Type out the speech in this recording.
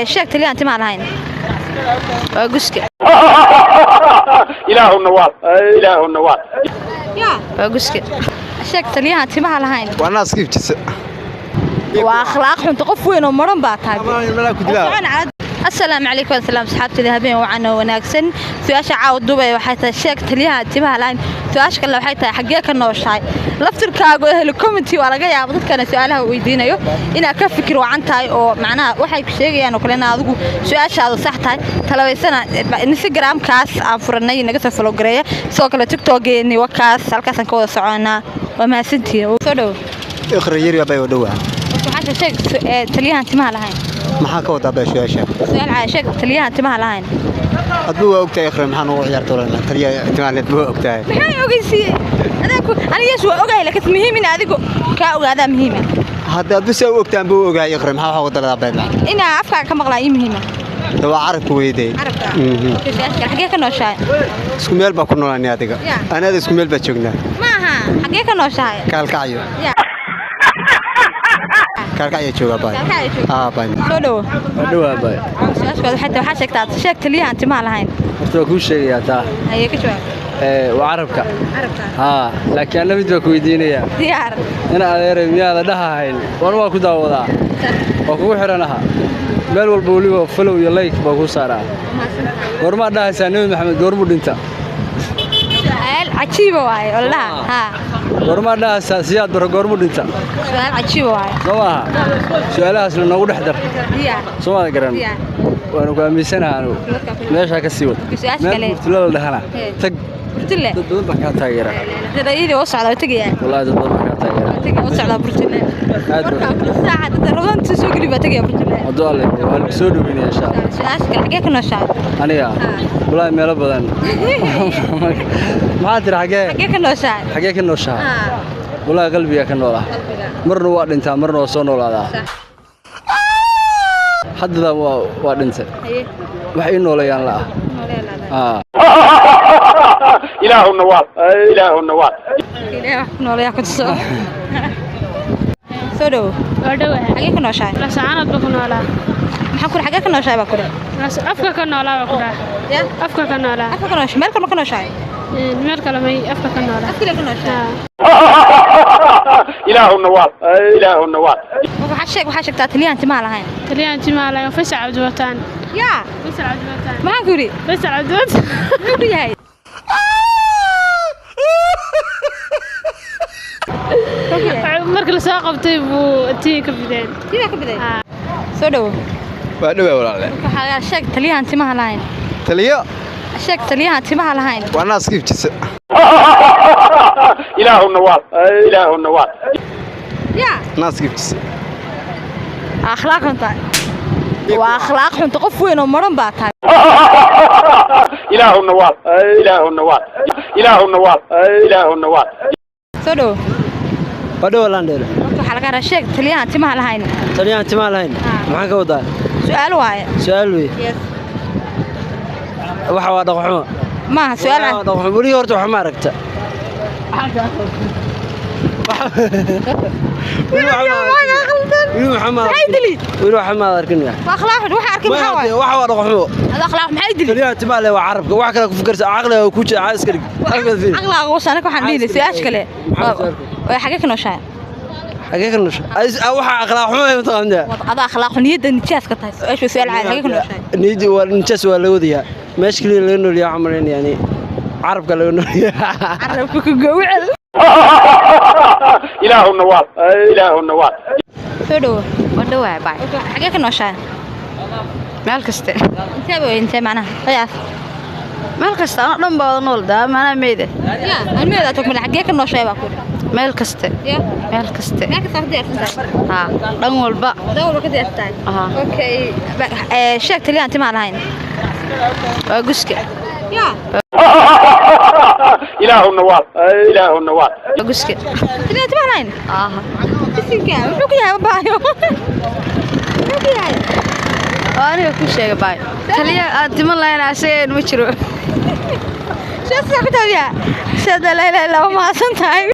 Sheeg taliyaan timaa lahayn. Waa guska. Ilaahuna waal, Ilaahuna waal. Yaa. Waa guska. Sheeg taliyahan timaha lahayn. Waa naaska ibtisa. Waa akhlaaq xunta, qof weyn oo maran baa tahay. Asalaamu calaykum wasalaam, asxaabtayda, habeen wacan oo wanaagsan. Su-aasha caawa duubaya waxay tahay: sheeg taliyaha timaha lahayn. Su-aasha kale waxay tahay: xaggee ka nooshahay? Laftirkaaga oo heli community waa laga yaaba dadkana su-aalaha weydiinayo inaad ka fikir wacan tahay, oo macnaha waxay ku sheegayaan oo kale in adigu su-aashaadu sax tahay. Talabaysana Instagramkaas aan furanay naga soo follow gareeya, sidoo kale TikTokgeeni wakaas, halkaasaan ka wada soconaa. Waa mahadsantihiin, soo dhow. Ikhra yiri bay dhawaa. Waxaa sheeg taliyahan timaha lahayn. Maxaa ka wadaa baa su-aasha? Su-aal caa: sheeg taliyahan timaha lahayn. Adbu waa ogtahay, Ikhra, maxaa noogu ciyaarta walaa taliya timaaleed waa ogtahay. Maxaa ogeysiiyey adaa aniga? Yees, waa ogahay, laakiin muhiim in adigu kaa ogaadaa muhiima. Hadda adbu saa u ogtaan buu ogahay, Ikhra, maxaa waxa wadaladaa bay macna? Inaa afkaaga ka maqlaa ii muhiima. Waa carabka weyday. Carabka. Su-aasha kale: xaggee ka nooshahay? Isku meel baa ku noolaanay adiga. Anaada isku meel baa joognaa. Ma aha, xaggee ka nooshahay? Kaalkacyo. Kaalkacyo joogaa bay. Kaalkacyo joogaa. Aa bay. Soo dhowo. Waa dhawaa bay. Su-aasha kale waxay tahay, waxaa sheegtaa, sheeg taliyahan timaha lahayn. Horta waa kuu sheegayaa taa. Hayee, ka jawaab. Ee, waa carabka. Carabka. Haa, laakiin anna mid baa ku weydiinayaa. Diyaar. Ina adeeray, miyaada dhahahayn waan waa ku daawadaa, waa kugu xidhanaha meel walba, weliba follow iyo like baa kuu saaraa. Goormaad dhahaysaa Nebi Maxamed goormuu dhinta? Su-aal cajiiba waaye wallaha, haa. Goormaad dhahaysaa Siyaad Barre goormuu dhinta? Su-aal cajiiba waaye. Soo maaha? Su-aalahaasna noogu dhex dar. Diyaar. Soo maada garan? Diyaar. Waanu ku aaminsanaha anugu, meeshaa ka sii wad. Su-aasha meel kale. Burtula la dhahana tag. Burtule. Dad badan baa kaa taageera. Dadayadii oo socda waa tegayaan. Wallaahi dad badan baa kaa taageera. Tegaya, oo socdaa Burtule. Aad. Marka saaca dadka rabanta soo geli baa tegaya Burtule. Hadduu Alle waa lagu soo dhaweynaya, insha Allah. Su-aasha kale: xaggee ka nooshahay? Aniga wallaahi meelo badan. Maxaa tiri, xaggee? Xaggee ka nooshahay? Xaggee ka nooshahay? Wallaahi qalbiga ka noolaa. Marna waa dhintaa, marna waa soo noolaadaa. Haddada waa dhintay. Wax ii noolayaan la'ah. Aa. Ilaahuna waal, Ilaahuna waal. Ilaahay wax ku nooleeyaa ku tuso. Soo dhowo. Waa dhawahay. Xaggee ka nooshahay? Laascaanood baa ku noolaa. Maxaa kuri, xaggee ka nooshahay baa kuri? Afka ka noolaa baa ku dhaha. Ya. Afka ka noolaa. Afka ka nooshahay, meel kale ma ka nooshahay? Meel kale may, afka ka noolaa. Afka ka nooshahay. Ilaahuna waal, Ilaahuna waal. Waxaa sheegtaa taliyahan timaha lahayn. Taliyaan jimaalayo Faysal Cabdiwataan. Yaa. Faysal Cabdiwataan. Maxaa kuri? Faysal Cabdiwataan. Muxuu ku yahay? Marka la soo qabtay buu tii ka bideen. Timaha ka biday. Haa. Soo dhowo. Waa dhawaa walaalle. Waxaa sheeg taliyahan timaha lahayn. Taliyo. Sheeg taliyahan timaha lahayn. Waa naaska ibtisa. Ilaahuna waal, Ilaahuna waal. Yaa. Naaska ibtisa. Akhlaaq xunta, waa akhlaaq xunta, qof weyn oo maran baa tahay. Ilaahuna waal, Ilaahuna waal, Ilaahuna waal, Ilaahuna waal. Soo dhowo. Waa dhawa landheer. Horta waxaa laga rabaa: sheeg taliyahan timaha lahayn. Taliyaan timaa lahayn? Maxaan ka wadaa? Su-aal waaye. Su-aal wey. Yes. Waxa waa dhaqaxumo. Maaha su-aal. Waa dhaqaxumo weli. Horta waxa ma aragta. Weli waxa ma Maxay dili? Weli waxa ma arkin. Waa akhlaaq xun waxa arkay, maxaa waaye? Waxa waa dhaqaxumo. Ada akhlaaq maxay dili? Taliyaan timaa leh waa carabka. Wax kale ku fikirsa, caqliga ku jira iska dhig. Halkaas fiir. Caqlaaga wasana waxaan dhihi su-aasha kale. Maxaa su-aalka? Waa xagee ka nooshahay? Xagee ka noosha? Waxa akhlaaq xumo ay mataqaanaa. Ada akhlaaq xun, niyadda nijaas ka tahay. Su-aashu su-aal caadi: xagee ka nooshahay? Niyadii waa nijaas, waa la wadayaa. Meesha keliya laga noolyahay waxaan malaynaya yani carabka laga noolyahay. Carabka ku gowcel. Ilaahuna waal, Ilaahuna waal. Soo dhowo. Waa dhawahay bay. Xagee ka nooshahay? Meel kaste. Intee bay, intee macnaha qiyaas? Meel kasta anoo dhan baa wada nool daa maanaa meyda. Ya, almeeda tog mala, xagee ka nooshahay baa kuri? Meel kaste. Ya. Meel kaste. Meel kasta ka diyaarsan tahay? Haa, dhan walba. Dhan walba ka diyaarsan tahay. Haa. Okay, sheeg taliyahan timaha lahayn. Waa guska. Ya. Ilaahuna waal, Ilaahuna waal. Waa guska. Taliyahan timaha lahayn. Aha. Bisinka, muxuu ku yahay babaayo, muxuu ku yahay? Oo aniga ku sheega bay. Taliya aan timan lahayn asaga ma jiro. Sidaa ku taabiya shada la ilaha illa, waa mahadsan tahay.